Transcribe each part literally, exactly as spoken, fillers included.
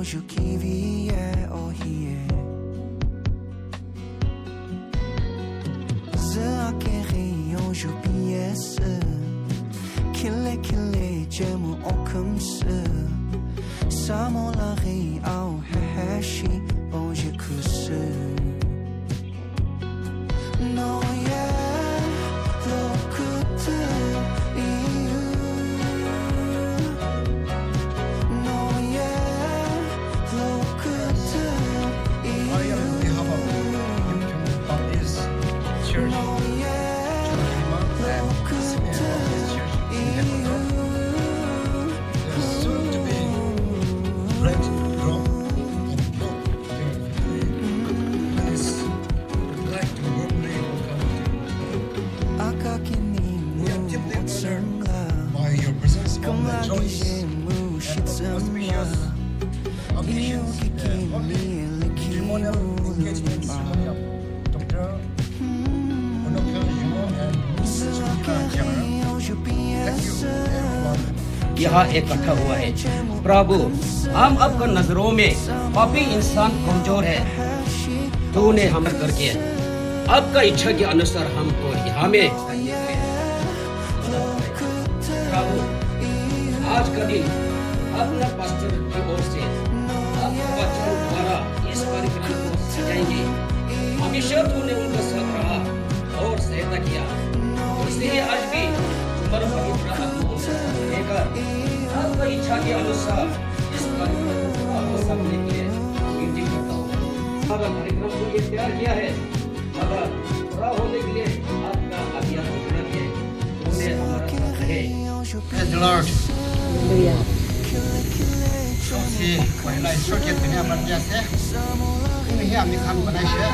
Ju kivi ye o hie. Zü akeri yo ju pi ye sü. Kile kile je mu o kümsü. Samo lari au heheshi o je kusü. No ye, lo kutu iu. No ye, lo kutu iu. I am on behalf of Kim Chung Baptist Church, Church Lima, and Senior Baptist Church in Ecuador. There's soon to be great drop and drop. Please, we'd like to warmly welcome you. We are deeply honored by your presence on the joyous and auspicious occasions, the holy matrimonial engagement ceremony of Doctor Honoka Jumo and Miss Sukina Jara. Thank you, everyone. यहाँ इकट्ठा हुआ है। प्रभु, हम आपका नजरों में पापी इंसान कमजोर है। तूने हमर करके आपका इच्छा के अनुसार हमको यहाँ में प्रभु, आज का दिन अपना पास्टर की ओर से आपका वचन द्वारा इस कार्यक्रम को सजाएंगे। हमेशा तूने उनका साथ रहा और सहायता किया। इसलिए आज भी तुम्हारा पवित्र आत्मा उनका साथ रहेगा। आपका इच्छा के अनुसार इस कार्यक्रम को पूरा हो सकने के लिए विनती करता हूँ। हमारा कार्यक्रम को ये तैयार किया है, मगर पूरा होने के लिए आपका आज्ञा होना चाहिए। तूने हमारा साथ रहे। Praise the Lord. Hallelujah. Sosi pahila isoke dunia mati ase. Ini hi ami khan banai she.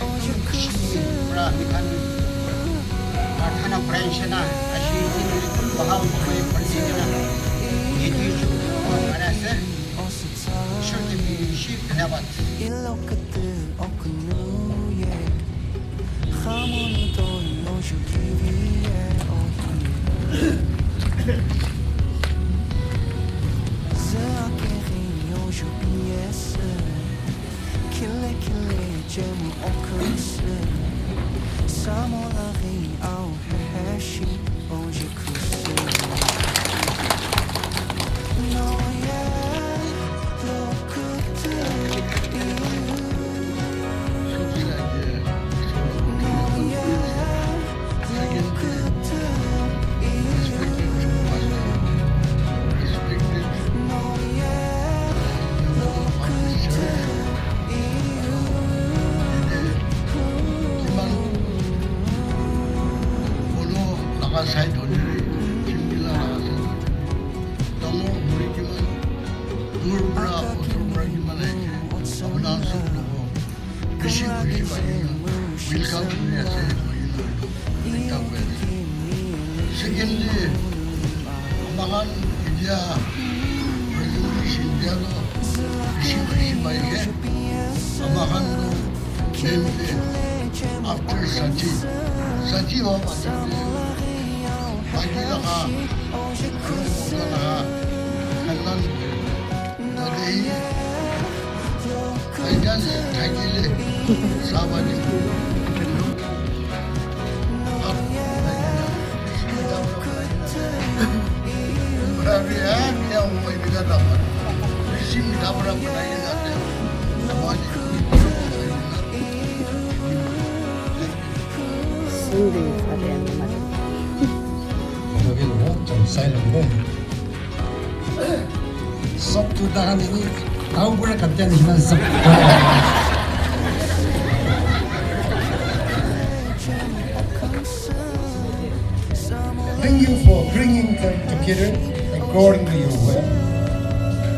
Ekdom khushi pra ami khan prarthana kurai she na. Aji ini ekdom bahal bahal kuri kena. Ini shu banai ase. Ishwar ke bishi dhanyabad. Side hoile, chimkila laga side hoile. Dangor huri kiman, dur pra, osor pra kiman ahise, apuni khan sob lobo. Bishi khushi pa kena, welcome kuri ase, moi khan etu ekta koi ase. Secondly, ama khan etia presentation dia toh bishi khushi pai ase. Ama khan toh main te after Saji, Saji howa baad te baki laga, aru laga khandan, tate hi, khandan thakile, sabani. Sob tu tahan ini, tahu pura kapten ini sob. Thank you for bringing them together according to your will.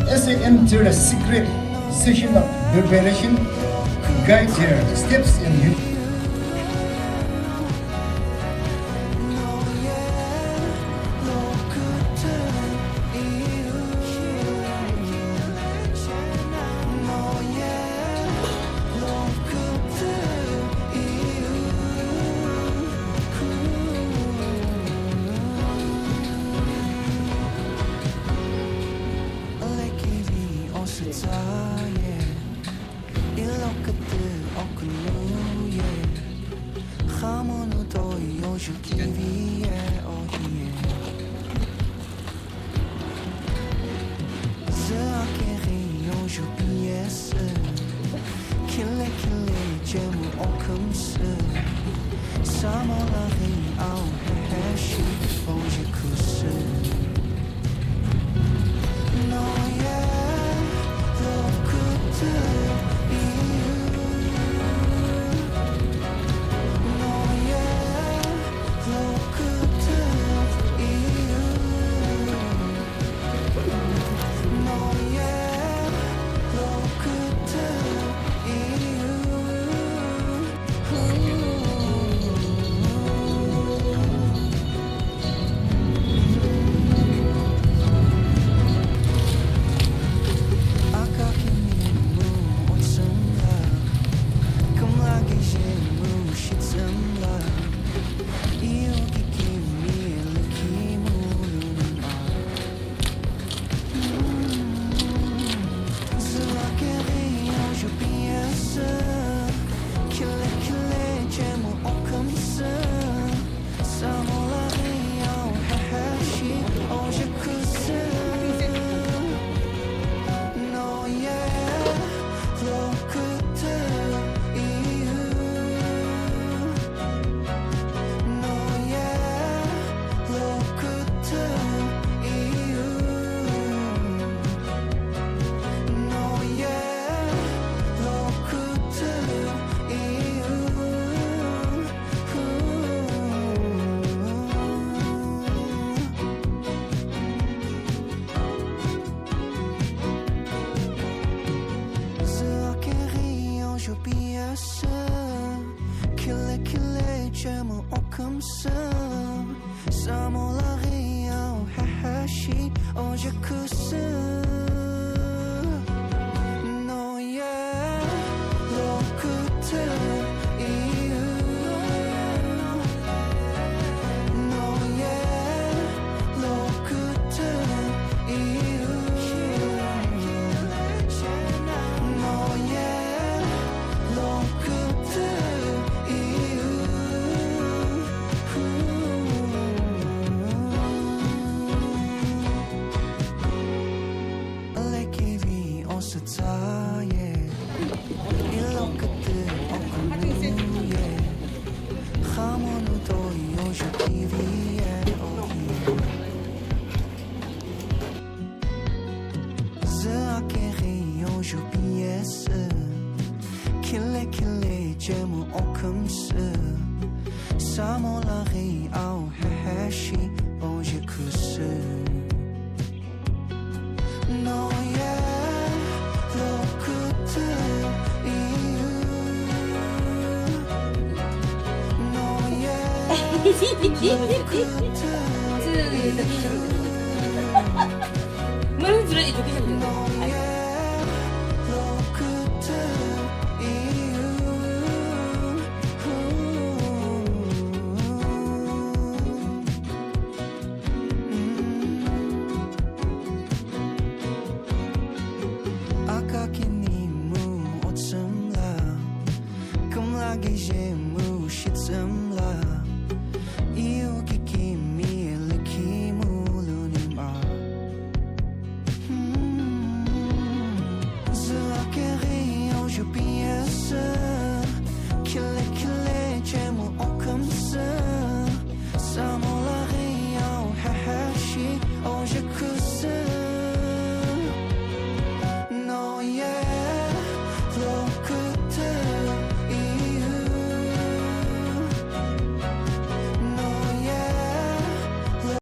As they enter the secret session of preparation, guide their steps and you